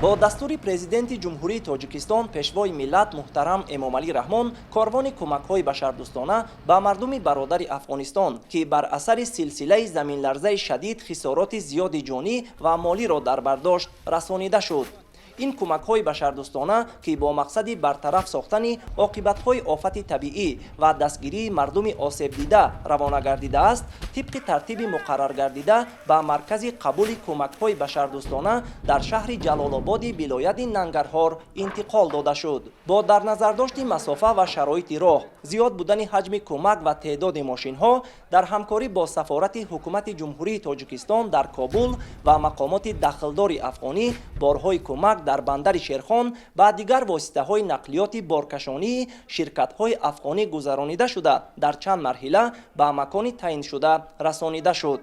Бо дастури Президенти Ҷумҳурии Тоҷикистон, Пешвои миллат муҳтарам Эмомалӣ Раҳмон, корвони кӯмакҳои башардӯстона ба мардуми бародари Афғонистон, ки бар асари силсилаи заминларзаи шадид хисороти зиёди ҷонӣ ва молиро дар бар дошт, расонида шуд. Ин кӯмакҳои башардӯстона, ки бо мақсади бартараф сохтани оқибатҳои офати табиӣ ва дастгирии мардуми осебдида равона гардидааст, тибқи тартиби муқарраргардида ба маркази қабули кӯмакҳои башардӯстона дар шаҳри Ҷалолободи вилояти Нангарҳор интиқол дода шуд. Бо дар назардошти масофа ва шароити роҳ, зиёд будани ҳаҷми кӯмак ва теъдоди мошинҳо, дар ҳамкорӣ бо сафорати Ҳукумати Ҷумҳурии Тоҷикистон дар Кобул ва мақомоти дахлдори афғонӣ, борҳои кӯмак дар бандари Шерхон ба дигар воситаҳои нақлиёти боркашонии ширкатҳои афғонӣ гузаронида шуда, дар чанд марҳила ба макони таъиншуда расонида шуд.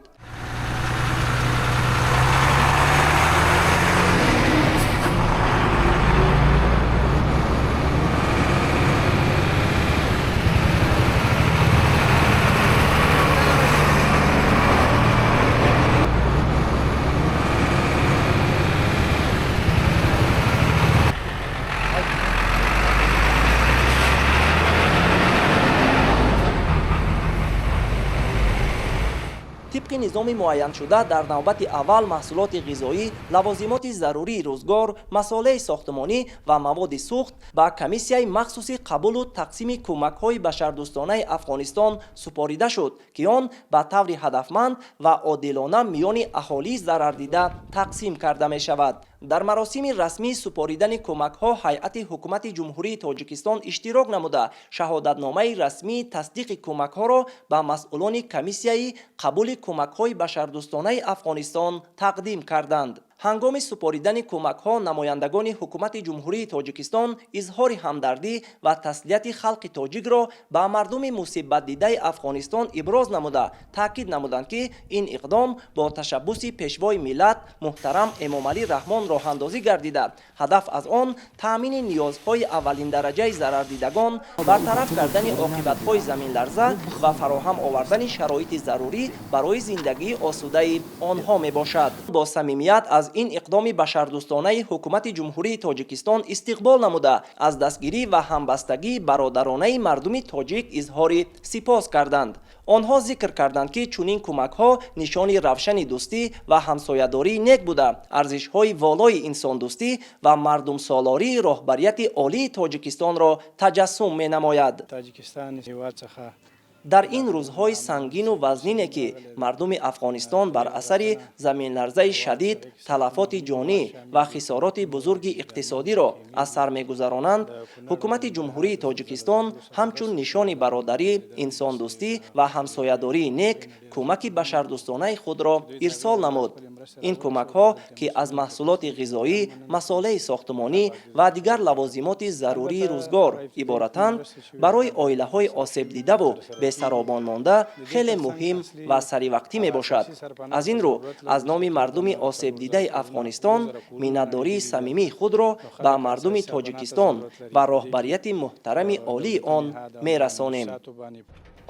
Тибқи низоми муайяншуда, дар навбати аввал маҳсулоти ғизоӣ, лавозимоти зарурии рӯзгор, масолеҳи сохтмонӣ ва маводи сӯхт ба комиссияи махсуси қабулу тақсими кӯмакҳои башардӯстонаи Афғонистон супорида шуд, ки он ба таври ҳадафманд ва одилона миёни аҳолии зарардида тақсим карда мешавад. Дар маросими расмии супоридани кӯмакҳо ҳайати Ҳукумати Ҷумҳурии Тоҷикистон иштирок намуда, шаҳодатномаи расмии тасдиқи кӯмакҳоро ба масъулони комиссияи қабули кӯмакҳои башардӯстонаи Афғонистон тақдим карданд. Ҳангоми супоридани кӯмакҳо намояндагони Ҳукумати Ҷумҳурии Тоҷикистон изҳори ҳамдардӣ ва таслияти халқи тоҷикро ба мардуми мусибатдидаи Афғонистон иброз намуда, таъкид намуданд, ки ин иқдом бо ташаббуси Пешвои миллат муҳтарам Эмомалӣ Раҳмон роҳандозӣ гардида, ҳадаф аз он таъмини ниёзҳои аввалиндараҷаи зарардидагон, бартараф кардани оқибатҳои заминларза ва фароҳам овардани шароити зарурӣ барои зиндагии осудаи онҳо мебошад. Бо самимият аз ин иқдоми башардӯстонаи Ҳукумати Ҷумҳурии Тоҷикистон истиқбол намуда, аз дастгирӣ ва ҳамбастагии бародаронаи мардуми тоҷик изҳори сипос карданд. Онҳо зикр карданд, ки чунин кӯмакҳо нишони равшани дӯстӣ ва ҳамсоядории нек буда, арзишҳои волои инсондӯстӣ ва мардумсолории роҳбарияти олии Тоҷикистонро таҷассум менамояд. Дар ин рӯзҳои сангину вазнине, ки мардуми Афғонистон бар асари заминларзаи шадид талафоти ҷонӣ ва хисороти бузурги иқтисодиро аз сар мегузаронанд, Ҳукумати Ҷумҳурии Тоҷикистон ҳамчун нишони бародарӣ, инсондӯстӣ ва ҳамсоядории нек кӯмаки башардӯстонаи худро ирсол намуд. Ин кӯмакҳо, ки аз маҳсулоти ғизоӣ, масолеҳи сохтмонӣ ва дигар лавозимоти зарурии рӯзгор иборатанд, барои оилаҳои осебдидаву бесаробон монда хеле муҳим ва саривақтӣ мебошад. Аз ин рӯ, аз номи мардуми осебдидаи Афғонистон миннатдории самимии худро ба мардуми Тоҷикистон ва роҳбарияти муҳтарами олии он мерасонем.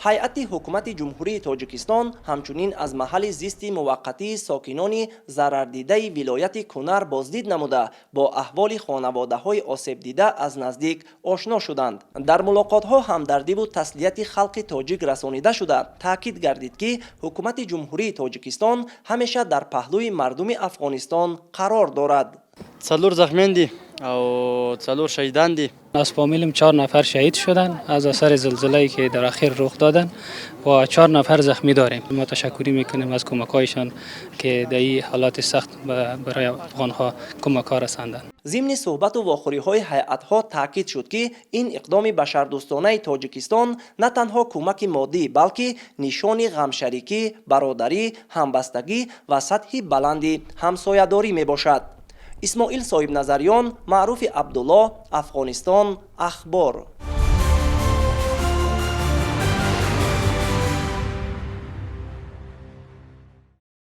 Ҳайати Ҳукумати Ҷумҳурии Тоҷикистон ҳамчунин аз маҳалли зисти муваққатии сокинони зарардидаи вилояти Кунар боздид намуда, бо аҳволи хонаводаҳои осебдида аз наздик ошно шуданд. Дар мулоқотҳо ҳамдардиву таслияти халқи тоҷик расонида шуда, таъкид гардид, ки Ҳукумати Ҷумҳурии Тоҷикистон ҳамеша дар паҳлӯи мардуми Афғонистон қарор дорад. څلور زخمیان دي او څلور شهیدان دي. از فامیلم 4 نفر شهید شدن از اثر زلزله که در اخیر رخ دادن و 4 نفر زخمی داریم. ما تشکری میکنیم از کمک‌هایشان که در این حالات سخت برای افغان‌ها کمک رساندن. Зимни суҳбату вохӯриҳои ҳайатҳо таъкид шуд, ки ин иқдоми башардӯстонаи Тоҷикистон на танҳо кӯмаки моддӣ, балки нишони ғамшарикӣ, бародарӣ, ҳамбастагӣ ва сатҳи баланди ҳамсоядорӣ мебошад. Исмоил Соҳибназарён, Маъруфи Абдулло, Афғонистон, Ахбор.